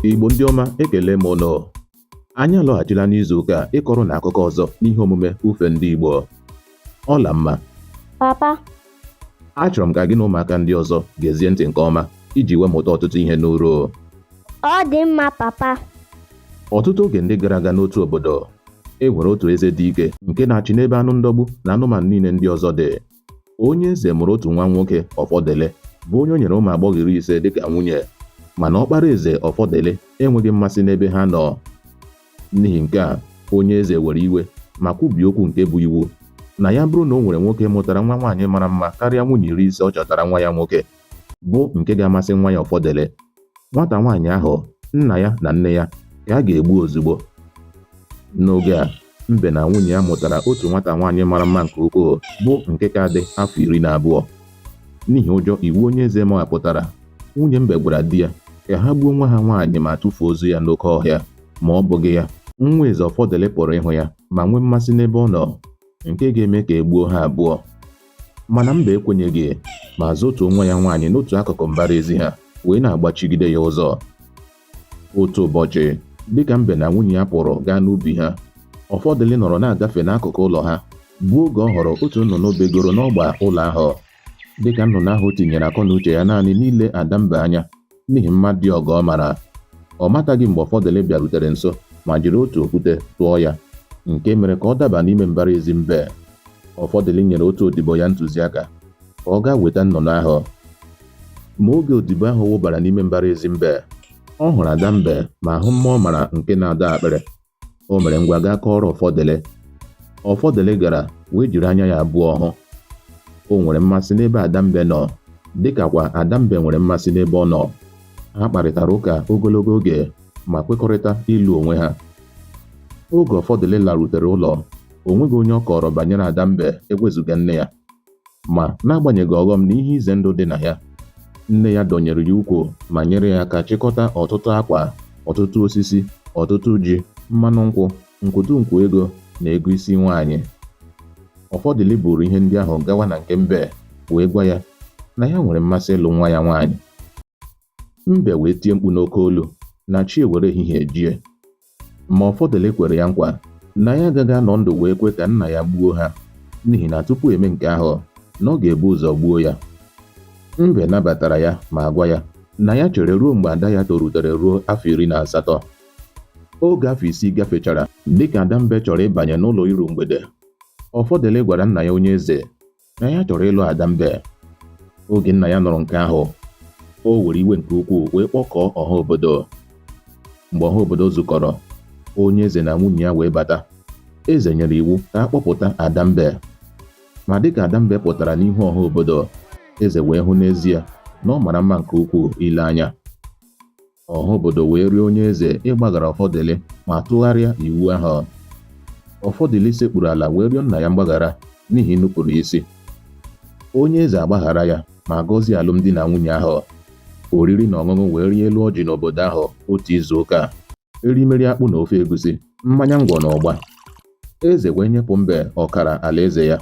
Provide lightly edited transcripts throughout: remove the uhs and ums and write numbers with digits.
Igbo ndị ọma, ekele m ụnụ. Anyị alọghachila n'izu ụka a ịkọrọ ụnụ akụkọ ọzọ n'ihe omume Ufe Ndị Igbo. Ọlamma. Papa. Achọrọ m ka gị na ụmụaka ndị ọzọ gezie ntị nke ọma iji wee mụta ọtụtụ ihe n'uru. Ọ dị mma, papa. Ọtụtụ oge ndị gara aga n'otu obodo, e nwere otu eze dị ike nke na-achị n'ebe anụ ndọgbu na anụmanụ niile ndị ọzọ dị. Onye eze mụrụ otu nwa nwoke Ọfọdele bụ onye o nyere ụmụ agbọghọ 50 dịka nwunye, mana ọkpara eze Ọfọdele enweghị mmasị n'ebe ha nọ. N'ihi nke a, onye eze were iwe ma kwubie okwu nke bụ iwu na ya bụrụ na o nwere nwoke mụtara nwa nwaanyị mara mma karịa nwunye 50 ọ chọtara nwa ya nwoke, bụ nke ga-amasị nwa ya Ọfọdele, nwata nwaanyị ahụ, nna ya na nne ya ka a ga-egbu ozugbo. N'oge a, Mbe na nwunye ya mụtara otu nwata nwaanyị mara mma nke ukwuu bụ nke ka dị afọ 12. N'ihi ụjọ iwu onye eze mawapụtara, nwunye Mbe gwara di ya ka ha gbuo nwa ha nwaanyị ma tụfuo ozu ya n'oke ọhịa, ma ọ bụghị ya, nwa eze Ọfọdele pụrụ ịhụ ya ma nwee mmasị n'ebe ọ nọ, nke ga-eme ka e gbuo ha abụọ. Mana Mbe ekwenyeghị ma zotuo nwa ya nwaanyị n'otu akụkụ mbara ezi ha wee na-agbachigide ya ụzọ. Otu ụbọchị, dịka Mbe na nwunye ya pụrụ gaa n'ubi ha, Ọfọdịlị nọrọ na-agafe n'akụkụ ụlọ ha, bụ oge ọ hụrụ otu nnụnụ begoro n'ọgba ụlọ ahụ. Dịka nnụnụ ahụ tinyere akọ na uche ya naanị n'ile ada Mbe anya n'ihi mma dị ọgọ ọ mara, ọ mataghị mgbe Ọfọdịlị bịarutere nso ma jiri otu okwute tụọ ya, nke mere ka ọ daba n'ime mbara ezi Mbe. Ọfọdịlị nyere otu odibo ya ntụziaka ka ọ gaa weta nnụnụ ahụ. Ma oge odibo ahụ wụbara n'ime mbara ezi Mbe, ọ hụrụ ada Mbe ma hụ mma ọ mara nke na-adọ akpịrị. O mere ngwa gaa kọọrọ Ọfọdịlị. Ọfọdịlị gara wee jiri anya ya abụọ hụ. O nwere mmasị n'ebe ada Mbe nọ, dịkakwa ada Mbe nwere mmasị n'ebe ọ nọ. Ha kparịtara ụka ogologo oge ma kwekọrịta ịlụ onwe ha. Oge Ọfọdịlị larutere ụlọ, o nweghị onye ọ kọọrọ banyere ada Mbe ewezuga nne ya. Ma, n'agbanyeghị ọghọm na ihe ize ndụ dị na ya, nne ya dọnyere ya ukwu ma nyere ya aka chịkọta ọtụtụ akwa, ọtụtụ osisi, ọtụtụ ji, mmanụ nkwụ, nkwutunkwu ego na ego isi nwaanyị. Ọfọdịlị buuru ihe ndị ahụ gawa na nke Mbe wee gwa ya na ya nwere mmasị ịlụ nwa ya nwaanyị. Mbe wee tie mkpu n'oke olu na chi ewere ehihie jie. Ma Ọfọdịlị kwere ya nkwa na ya agaghị anọ ndụ wee kwe ka nna ya gbuo ha n'ihi na tupu e mee nke ahụ, na ọ ga-ebu ụzọ gbuo ya. Mbe nabatara ya ma gwa ya na ya chere ruo mgbe ada ya torutere ruo afọ 18. Oge afọ 6 gafechara, dịka ada Mbe chọrọ ịbanye n'ụlọ iru mgbede, Ọfọdịlị gwara nna ya onye eze na ya chọrọ ịlụ ada Mbe. Oge nna ya nụrụ nke ahụ, o were iwe nke ukwuu wee kpọkọọ ọha obodo. Mgbe ọha obodo zukọrọ, onye eze na nwunye ya wee bata. Eze nyere iwu ka a kpọpụta ada Mbe. Ma dịka ada Mbe pụtara n'ihu ọha obodo, eze wee hụ n'ezie na ọ mara mma nke ukwuu ile anya. Ọha obodo wee rịọ onye eze ịgbaghara Ọfọdịlị ma tụgharịa iwu ahụ. Ọfọdịlị sekpuru ala wee rịọ nna ya mgbaghara n'ihi inupụrụ ya isi. Onye eze agbaghara ya ma gọzie alụmdi na nwunye ahụ. Oriri na ọṅụṅụ wee rịa elu ọjị n'obodo ahụ otu izu ụka. Erimeri akpụ na ofe egusi, mmanya ngwọ na ụgba. Eze wee nyepụ Mbe ọkara alaeze ya,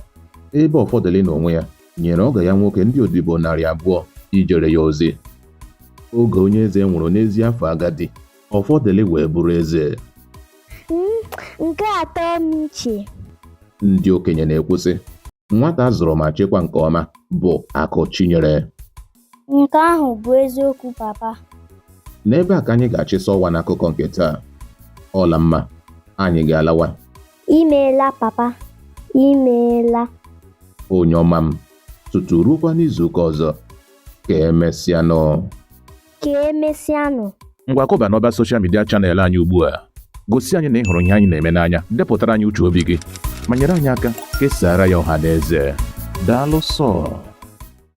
ebe Ọfọdịlị n'onwe ya nyere ọgọ ya nwoke ndị odibo 200 ijere ya ozi. Oge onye eze nwụrụ n'ezi afọ agadi, Ọfọdịlị wee bụrụ eze. Nke a tọọ m iche. Ndị okenye na-ekwu sị, nwata a zụrụ ma chịkwa nke ọma bụ akụ chi nyere. Nke ahụ bụ eziokwu, papa. N'ebe a ka anyị ga-achịsa ọwa n'akụkọ nke taa. Ọlamma, anyị ga-alawa. Imeela, papa. Imeela. Onye ọma m, tutu ruokwa n'izuụka ọzọ. Ka emesịanụ. Ka emesịanụ. Ngwa kụba n'ọba social media channel anyị ugbu a. Gosi anyị na ị hụrụ ihe anyị na-eme n'anya, depụtara anyị uche obi gị, ma nyere anyị aka kesaara ya ọha na eze. Daalụ sọ.